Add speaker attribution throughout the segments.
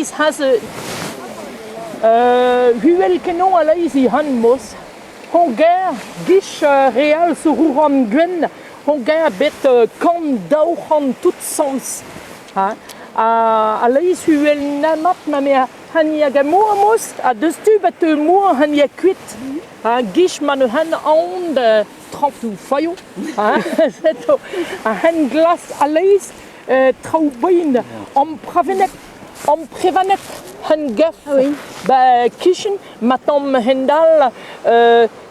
Speaker 1: A-leizh c'hoazh uhel-kenañ a-leizh he c'han-mos. Hon gêr, guich re all zo rouran gwenn, hon gêr bet 100-200 tout sans. Ha a-leizh uhel nemat ma me hani hag a mor mos ha deus tu ba teu mor hani a kuit. Ha guich ma ne han aon da trañtoù failho. Setu a-hent glas a-leizh traoù boein amprevanet amprevanet hen-gef ba kichen ma tamm hend-all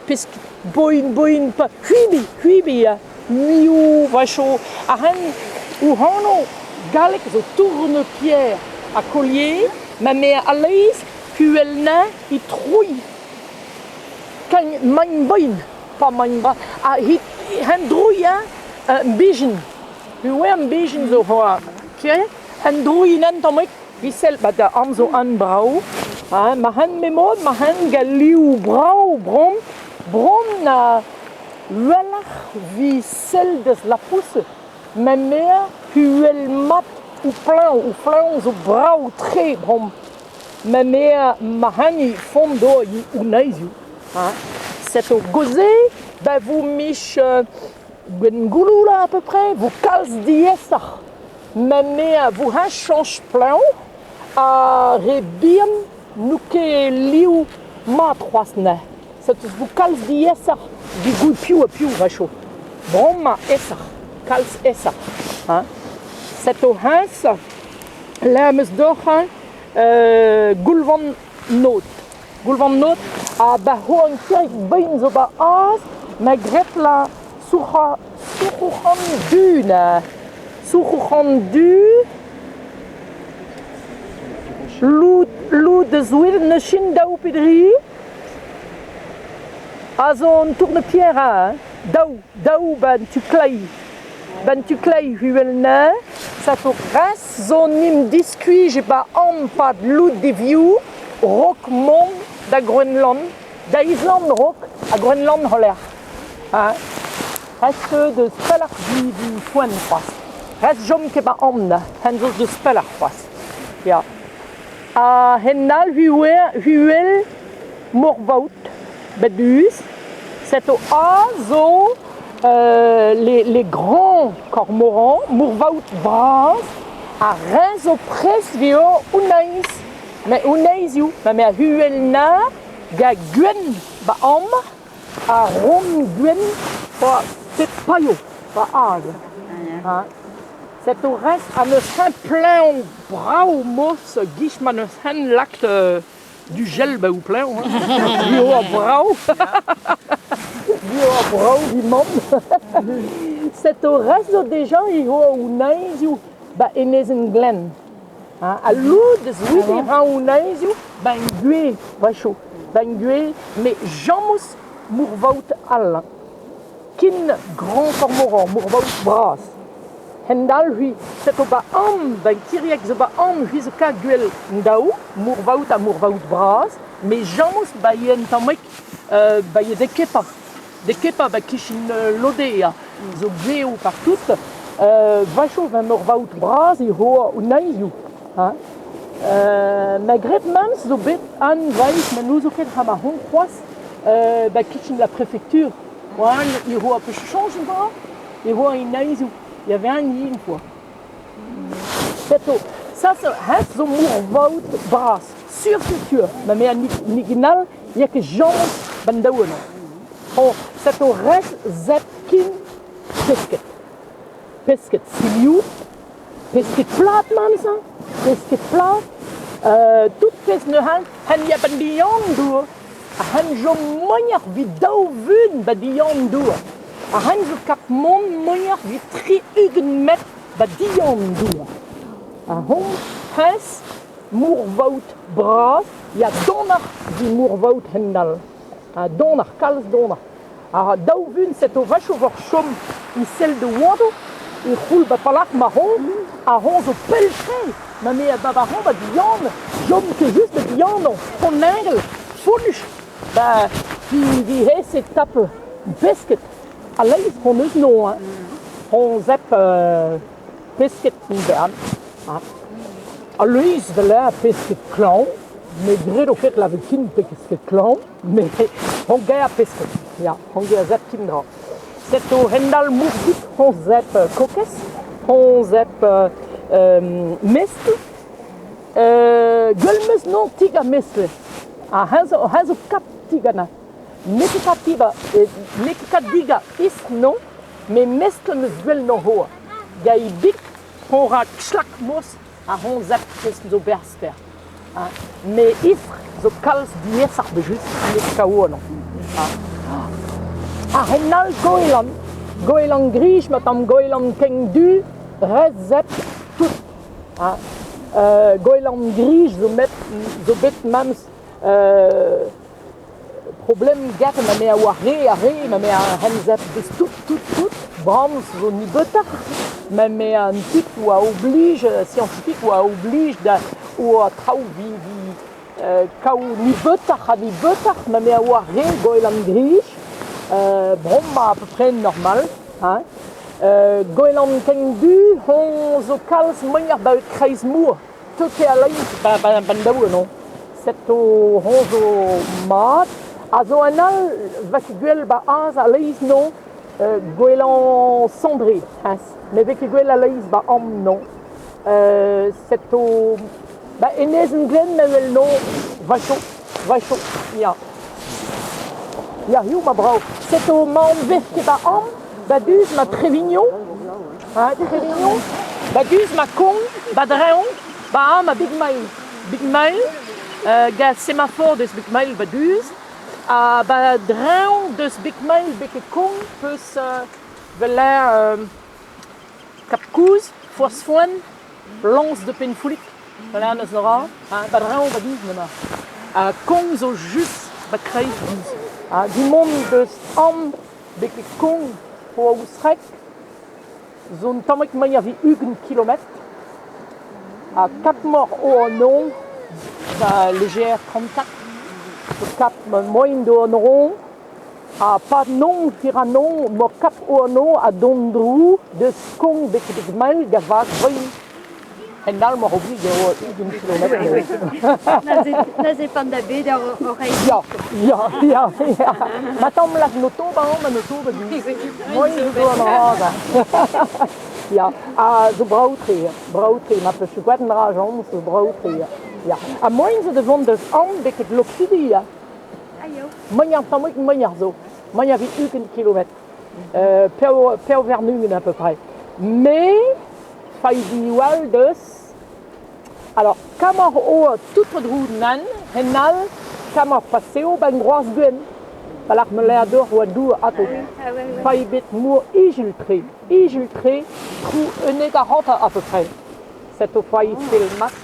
Speaker 1: pesk boein boein pa c'hwibi c'hwibi ya mioù vacho a-hent o anv galleg zo tourne-pierre ha collier ma me a-leizh huelnañ e troiñ maint boein pa maint bras ha hen drouilhañ bijin Uwern bezhin zo c'hoazh. Tiens, un drouilhenn tammig. Visel, ba da am zo an brav. Ha ma c'han me mod, ma c'han gant liv brav bron. Bron na walc'h vi sell deus la pousse. Ma mère huel mat ou plein ou flañ zo brav-tre bron. Ma mère ma c'hani font do ou neizioù. Hein. Set o goze, ba vous mich Gwengouloù là à peu près 'vo kalz diaesoc'h. Ma me a vo heñ chañch pluñv ha re bihan n'eo ket liv mat c'hoazh neuze. Setu 'vo kalz diaesoc'h evit goût piv ha piv a-wechoù. Bremañ aesoc'h, kalz aesoc'h hein. Setu hennezh lec'h 'm eus deoc'h hein Goulvan Nod. Goulvan Nod ha ba c'hoant kirik bein zo ba az ma graet la souc'ha souc'houc'han du na souc'houc'han du loud loud deus wil n'eus chin daou pe dri a zo an tourne-pierre hein daou daou ba an tu kleiz ba an tu kleiz huel-neuñv ça zo res zo 'n em diskuizh e-ba ampad loud d'e vioù 'raok mont da Groenland, da Island 'raok ha Groenland holl-lec'h. Ha rest deus pelloc'h vi foenn c'hoazh. Rest chom ket 'ba an hen zo deus pelloc'h c'hoazh. Ya. Ha hent-all huel Morvaout bet uz. Setu a zo les grands cormorans, mourvaout bras, ha re zo prest veo honnezh, met honnezhioù, ma me a-uhel-na, ga gwenn ba am, ha ront gwenn ba pep paio, ba ag. Ha setu rest ha neus heñ pleñv brav mos giz ma neus hen lakt Du gel ba ho plev, hein. Bio ha brav. Bio ha brav he mamm. Set o rest zo deja he oa o neizioù ba enezenn Glenn. Ha al lod eus wit e ra o neizioù ba en gwez, vacho. Ba en gwez, met james mourvaout all. Kin Grand Cormoran, mourvaout bras. Hend-all c'hwi, setu ba am, ba kiriek zo ba am, c'hwi zo ka gwell an daou, mourvaout ha mourvaout bras, met james ba yen tammig, ba ye dekepa. Dekepa ba kichen Lodea, zo geo partout. Vacho va mourvaout bras e hoa o neizioù. Hein. Ma graet memes zo bet an vaiz, ma n'ouzo ket ha ma hon c'hoazh, ba kichen la préfecture. Oan e oa peus chañs dra e oa en neizioù, il y avait un nid une fois. Setu, ça c'est hennezh zo mourvaout bras, sur sur sur. Ma me an all, il n'y a ket james ban daou amañ. Oh, setu rest zep kin pesked. Pesked silioù, pesked plat memes, hein, pesked plat. Tout pezh neuze, hen ya ban bihan dour. A hen zo moignoc'h 'vit daou vun 'ba Diandour. A hen zo kap mont moignoc'h 'vit 60 metr 'ba Diandour. Ha hon hennezh mourvaout bras ya donoc'h 'vit mourvaout hend-all. Ha donoc'h, kalz donoc'h. Ha daou vun setu vachoù 'vor chom e sell da oadoù e c'houl 'ba palac'h ma hon ha hon zo pell-tre ma me a ba hon 'ba Dian chom ket just 'ba Dian hon eñgel fonnus ba vi hese tap pesked a-leizh hon eus no hein hon zep pesked bern. Al Loeiz da lâret pesked klañv, me 'gredo ket lâret kin pesked klañv, met hon gaer pesked, ya, hon gaer zebr kin dra. Setu hent-all Mourgout, hon zebr kokez, hon zebr mestl, gwell 'meus non tik ha mestl. Ha eñ zo kap tik anezhañ. N'eo ket kat diga, n'eo ket kat diga istr non, met mestl 'meus gwell non c'hoazh. Ga e big, hon ra klak mos ha hon zebr pezh zo berster. Met istr zo kalz diaesoc'h evel-just evit kaout anezhañ. A-hend-all goelan, goelan griz ma tamm goelan ken du, ret zebr tout. Goelan griz zo met zo bet memes Problem get ma me a oa re ha re, ma me a c'hell deus tout, tout, tout. Brans zo nebeutoc'h, ma me an tud oa oblige, scientifique oa oblige da oa traoù vi vi kaout nebeutoc'h ha nebeutoc'h, ma me a oa re goelan griz, brommañ à peu près normal, hein. Goelan ken du, hoñ zo kalz muioc'h 'ba kreiz-mor. Teu ket a-leizh 'ba 'n daou non. Setu hoñ zo mat. Ha zo un all 'va ket gwell 'ba aze a-leizh non, gwellañ cendré hennezh. Ne vez ket gwell a-leizh 'ba amañ non. Setu 'ba Enezenn Glenn me 'wel non, 'vacho, 'vacho, ya. Ya, hiziv 'ma brav. Setu 'maon 'vez ket 'ba amañ, 'ba du-se 'ma Trevignon. Ha Trevignon, 'ba du-se 'ma Kong, 'ba dreñv, 'ba amañ 'ma Big Mail. Big Mail, gant semafor deus Big Mail 'ba du-se. Ha 'ba dreñv deus Big Mail betek Kong 'peus 'vel Kap Kouz, Foaz-Foenn, Lañs de Penfoulig, voilà neus ra, ha 'ba dreñv 'ba du-se emañ. Ha Kong zo just 'ba kreiz du-se. Ha du-mont deus amañ betek Kong Poaousreg zo un tammig muioc'h evit 20 kilometr. Ha Kap-Mor o an noz, ba Leger 34, zo kap moaien d'o an roñv. Ha 'pad noz hirañ noz 'mo kap o an noz ha dont dro deus Kong betek Mael da vag Breizh. En-all moc'h oblige eo 20 kilometr.
Speaker 2: Neuze pan da bet ur reiñ.
Speaker 1: Ya, ya, ya, ya. Ma tamm lak an oto ba an oto ba du. Moaien zo an dra Ya, ha zo brav-tre, brav-tre. Ma peus gwad an dra jañ, zo brav-tre. Ya. Ha moaien zo da vont deus an betek Lokidi, ya. Moaien tammig moaien zo. Moaien evit 20 kilometr. Pev warn-ugent à peu près. Mais failh deus alors kamor o tout tro nan hen all kamor paseo ban groaz gwenn Balac'h ma lâr deoc'h oa dour ato. Failh bet mor ijil-tre, ijil-tre, trou 11 ha à peu près. Setu failh sell mat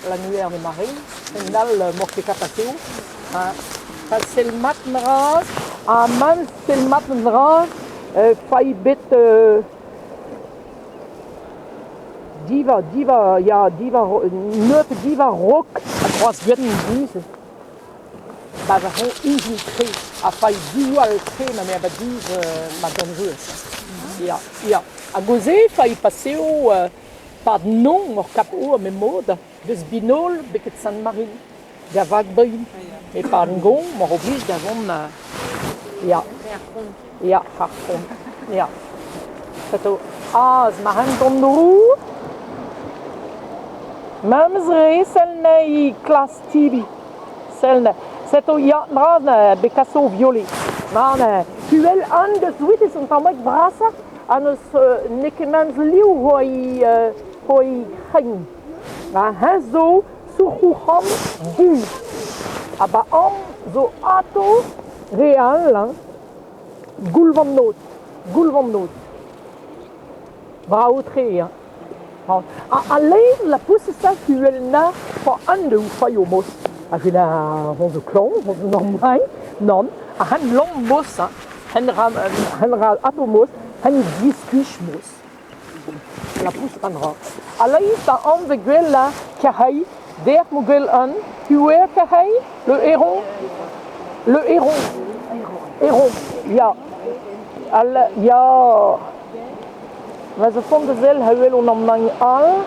Speaker 1: l'annuaire de marée, hen all mor ket paseo. Ha sell mat bras, ha man sell mat bras, failh bet Diva, diva, ya, diva, neuf diva rok ha kroaz gwenn du-se. Ba va c'hoñ ijin-tre ha failh diwall-tre ma mea ba diouzh ma danvez. Ya, ya. Hag o-se failh paseo 'pad non hor Kap Our memod deus Binol betek Sant-Marin da Vag-Brein. E-pad an goñv m'oc'h oblij da vont ya. Ya, ar front, ya. Setu aze ma hent an dro. Memes re sell anezhi klas tibi. Sell anezhi. Setu ya, dra bet kaso violet. Dra huel an deus ouitis un tammig brasoc'h ha n'eus n'eo ket memes liv c'hoari c'hoari c'hregn. Ha eñ zo sourc'houc'han du. Ha ba am zo ato re all hein. Goulvan-Nod, Goulvan-Nod. Brav-tre hein. Ha lein la pousse-sa uhel-na fa an deus faio mos. Ha je la hon zo klañv, hon zo normal, nann. Ha hen lamm mos, hein. Hen ra, hen ra ato mos, hen diskuizh mos. La pousse an ra. Ha lein da anv gwell la kerc'hei, der mo gwell an, huer kerc'hei, le héron, le héron, héron, ya. Al, ya. Ma zo font da sell ha wel on an all.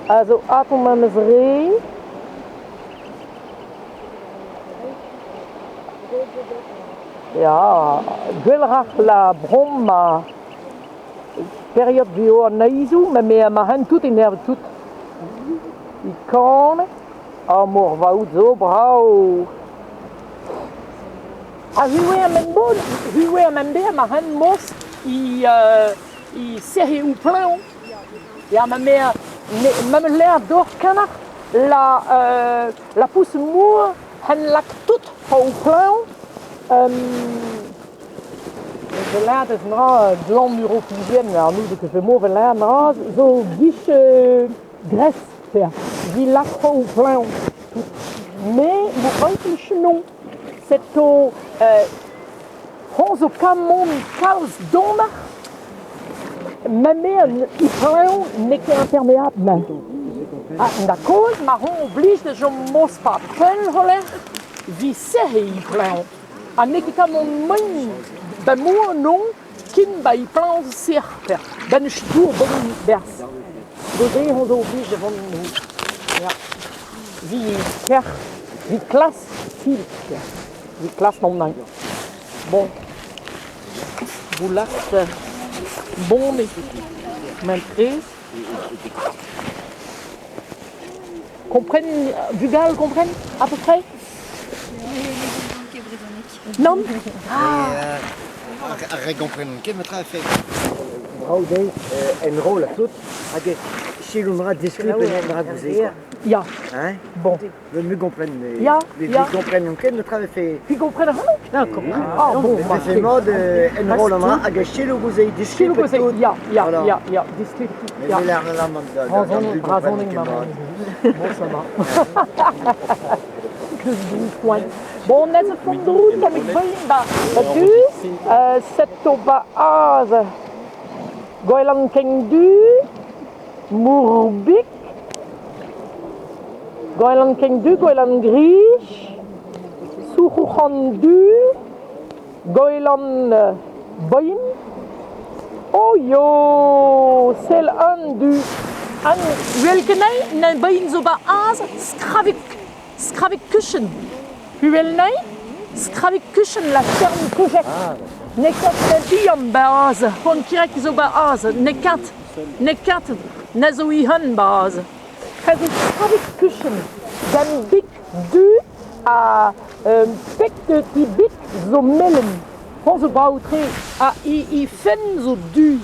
Speaker 1: A zo atomp memes re. Ya, gwelloc'h la brom ma period vio an neizhoù, met me ma hent tout enerv tout. I kan, ar moarvaout zo brav. Ha huwe am bon, huwe am be ma hent mos i i serre ou plein. Ya, ma mère, ma me l'air d'or canard, la pousse mour hen lak tout ou plein. Verlaat is na glan Europhysienne, ar nou de ket mo verlaat na zo guich gres per vi lak ou plein. Mais mo oitel chenon, c'est au hon zo kamon kalz donar. Ma mère i plein n'est ket imperméable. Ah, da koz, ma hon oblige de jom mos pa pell holler, vi serre i plein. Ha n'eo ket kamon moin, ba mo non, kin ba i plein ser per. Ben chtour bon bers. Doze hon zo oblige de vont Ja. Vi ker, vi klas fil. Vi klas non nan. Bon. Boulas bon et mentrez. Comprennent, Bugal comprennent à peu près? Non?
Speaker 3: Ah. Ar re gomprenan ket metra a fait. Brav dezhi enroll ha tout, hag selon ra disklip en ra gouze.
Speaker 1: Ya.
Speaker 3: Hein?
Speaker 1: Bon.
Speaker 3: Me me gompren mais
Speaker 1: Ya,
Speaker 3: mais
Speaker 1: ya.
Speaker 3: gompren ket metra a fait.
Speaker 1: Puis comprennent rien?
Speaker 3: Non, kompren.
Speaker 1: Ah bon,
Speaker 3: Me fait mod enroll an ra hag selon gouze disklip
Speaker 1: Selon gouze,
Speaker 3: tout.
Speaker 1: ya, ya,
Speaker 3: Voilà.
Speaker 1: ya, ya, disklip tout.
Speaker 3: Mais
Speaker 1: Ya.
Speaker 3: me la la man da
Speaker 1: Razoning, razoning, maman. Bon, ça va. Que point. Bon, net zo van de route am ik bein ba ba du, setto ba az goelan ken du, mourbik, goelan ken du, goelan grich, souc'han du, goelan boin. Oh yo, sel an du. An welkenei, na bein zo ba az, skravik, skravik kuchen. Huelnei, skravik kuchen la stern kojek. Ne ket na bihan ba az, hon kirek zo ba az, ne kat, ne kat, na zo i hun ba az. Ha zo skravik kuchen, gant bik du a pek de ti bik zo melen. Hon zo brav tre, a i fen zo du.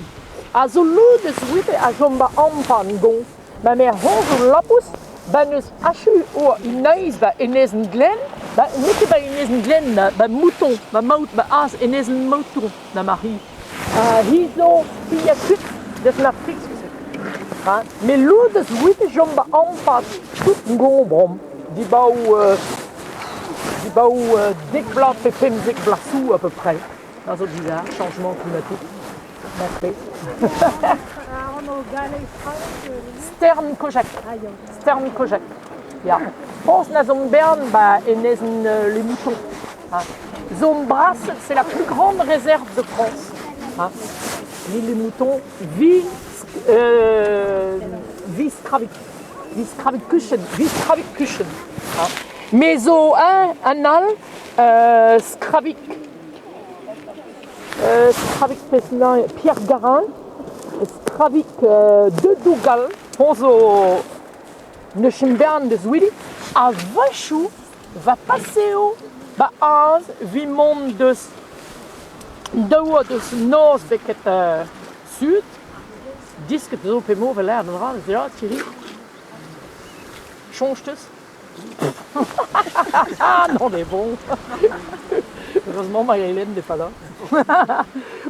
Speaker 1: A zo loud eus wite a jom ba ampan gon. Ma mer hon zo lapous, ba neus achu o ineiz ba enezen glen, ba n'eo ket ba enezen glen, ba mouton, ba maout, ba az enezen mouton, na ma hi. Hi zo, hi a kuit deus la frik. Ha? Me loud eus wite jom ba ampan tout gon brom. Di baou dek bla pe pemzek bla sou à peu près. Un zo bizarre, changement climatique. Merci. Stern Kojak. Stern Kojak. Ja. Pense na zon bern ba enezen les moutons. Hein. Zone Brasse, c'est la plus grande réserve de France. Hein. Les moutons vi vi skravik. Vi skravik kuchen, vi skravik kuchen. Hein. Mais zo un anal skravik. Skravik pesna Pierre Garin, skravik de Dougal, hon zo neuchembern de Zwili, a vachou va paseo ba az vi mont deus daou deus noz beket sud, disket zo pe mo vel an ra, ja, Thierry. Chonj teus? Ah non, mais bon. Heureusement, Marie-Hélène n'est pas là.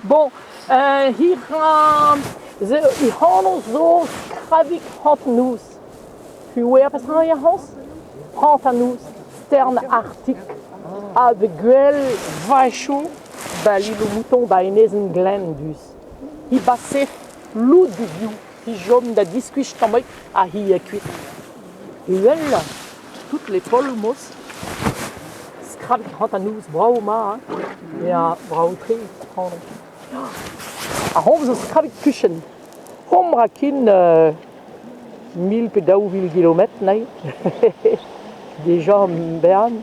Speaker 1: Bon, hier i hanno zo skravik hantenouz. Huwer peus ra hans? Hantenouz, stern arctique. Avec guel vachou, ba li lo mouton ba enezen glen dus. Hi basef loud du viou, hi jom da diskuich tamoik a hi a kuit. Huel, toutes les pols mos, skravik hantenouz, bravo ma, hein? Ja, bravo tre, hanno. A hom zo skravik kuchen. Hom ra kin 1000 pe 2000 kilometr, nei. Deja bern.